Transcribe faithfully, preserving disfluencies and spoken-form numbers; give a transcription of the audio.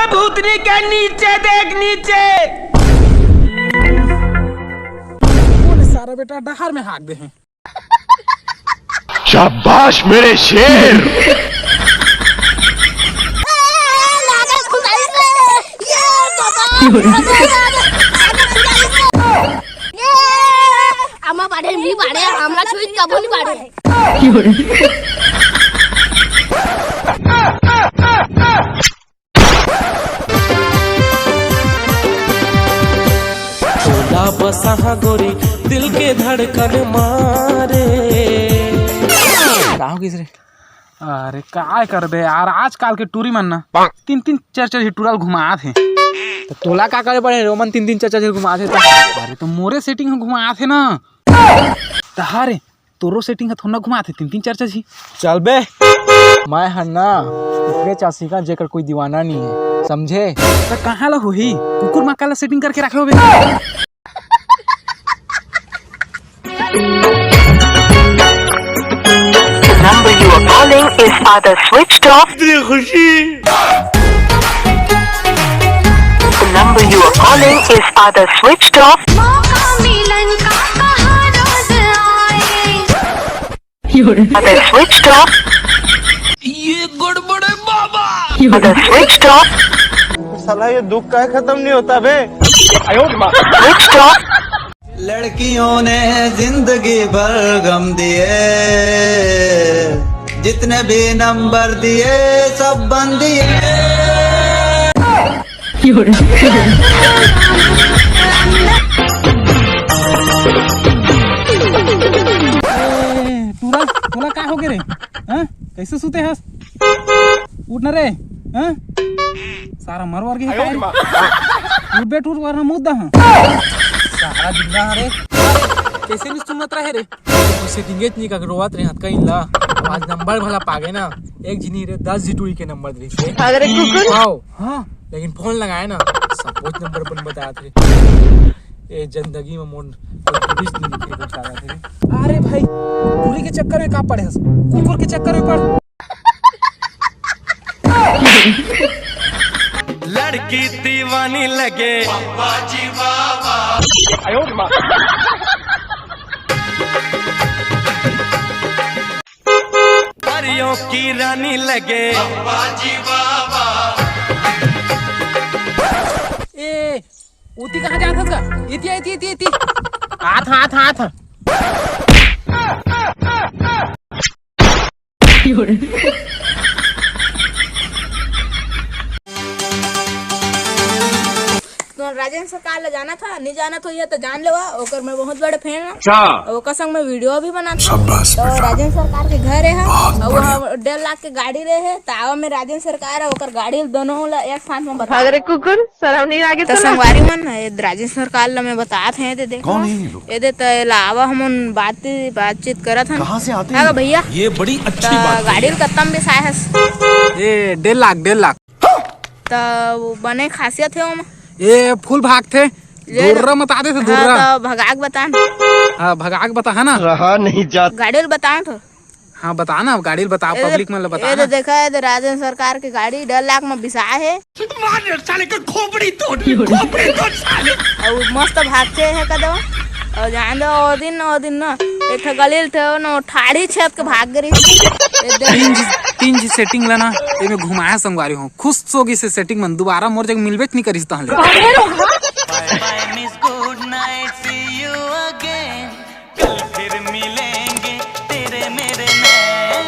भूतनी के नीचे देख, नीचे। कौन सारा बेटा डहार में हाक दे हैं। शाबाश मेरे शेर। आमा बाढ़े, मी बाढ़े, हमरा छुई कबो नहीं बाढ़े। तोला बसाहा गोरी, दिल के धड़कन मारे। का हो गिस रे? अरे काय करबे यार, आजकल के टूरी मन ना तीन तीन चार चार झी टूरा ल घुमात हे। त तोला का करे पड़े रे, ओमन तीन तीन चार चार झी घुमात हे त? अरे त मोरे सेटिंग ह घुमात हे ना। त हा रे, तोरो सेटिंग ह थोड़ा घुमात हे तीन तीन चार चार झी। चल बे, मैं हर ना ओकरे चासी का जेकर कोई दीवाना नहीं है, समझे? त कहाँ ला होही? कुकुर माँ काला सेटिंग करके रखे होबे। The number you are calling is either switched off. इतनी खुशी। The number you are calling is either switched off. मौका मिलन का कहाँ रोज आए। Either switched off. ये गड़बड़ है बाबा। Either switched off. साला ये दुख का खत्म नहीं होता बे। Switched off. लड़कियों ने जिंदगी भर गम दिए, जितने भी नंबर दिए सब बंद दिए। ए, टूरा, टूरा का हो गे रे? हाँ? कैसे सुते हस? उठ ना रे, हाँ? सारा मर वर गे हे का रे? उठ बे टूर, वरना मुद्दा हाँ। सारा जिंदा हाँ रे। कैसे नहीं सुनत रहे रे? उसे दिंगेच नहीं का रोवत रहे हत कहीं ला। आज नंबर भला पागे ना, एक जिनी रे दस जी टूरी के नंबर दे दे। अरे कुकुर। आओ। हाँ। लेकिन फोन लगाए ना, सब कुछ नंबर बन बताया थे। ए जिंदगी में मोर कोई टूरिस्ट नहीं दिखे कुछ लगा थे। अरे भाई, टूरी के चक्कर में का पड़े हस? कुकुर के चक्कर में पड़। लड़की दीवानी लगे। परियों की रानी लगे। ए, उती कहाँ जात हस गा? इती, इती, इती, इती। आत, आत, आत। तो राजेंद्र सरकार ला जानत हा, नहीं जानत हो ये तो जान लेवा, ओकर मैं बहुत बड़े फैन हूँ। अच्छा। और ओकर संग मैं वीडियो भी बनाता हूँ। शाबाश तो बेटा। राजेंद्र सरकार के घर है, बहुत और वो बढ़िया। हम डेढ़ लाख के गाड़ी रहे है, तो आवा मैं राजेंद्र सरकार है, ओकर गाड़ी दोनों ला एक साथ में बता। भाग रे कुकुर, शर्म नहीं लागे तो तोला? संगवारी मन, ये राजेंद्र सरकार ला मैं बतात है, ये दे देखो। कौन है ये लोग? ये दे तो ये ला आवा, हमन बात, बातचीत करत हन। कहाँ से आते हैं? भैया? ये बड़ी अच्छी तो बात कही गाड़ी है। कत्ता म बिसाए हस? ये डेढ़ लाख, डेढ़ लाख। त वो बने खासियत हे ओमा। ए, फुल भागथे। ये धुर्रा मत आते थे, हाँ, धुर्रा। त भगाक बतान। हाँ, भगाक बता, है ना? रहा नहीं जाता। गाड़ी ल बतान तो। हाँ, बता ना, गाड़ी ल बता, ए, पब्लिक मन ल बता ए, ना। देखा है, तो राजेंद्र सरकार के गाड़ी डेढ़ लाख में बिसा है। मार साले का खोपड़ी तोड़, खोपड़ी तोड़ साले। और मस्त भागते हैं कदम। और जान दो, ओ दिन, ओ दिन ना, एक ठो गलील थे, न ठाड़ी छेद के भाग गई। ए, देख। तीन जी, तीन जी सेटिंग लेना, ये में घुमाया संगवारी हूँ। खुश होगी से सेटिंग मन दोबारा मोर जग मिलबे च नहीं करिस तहले।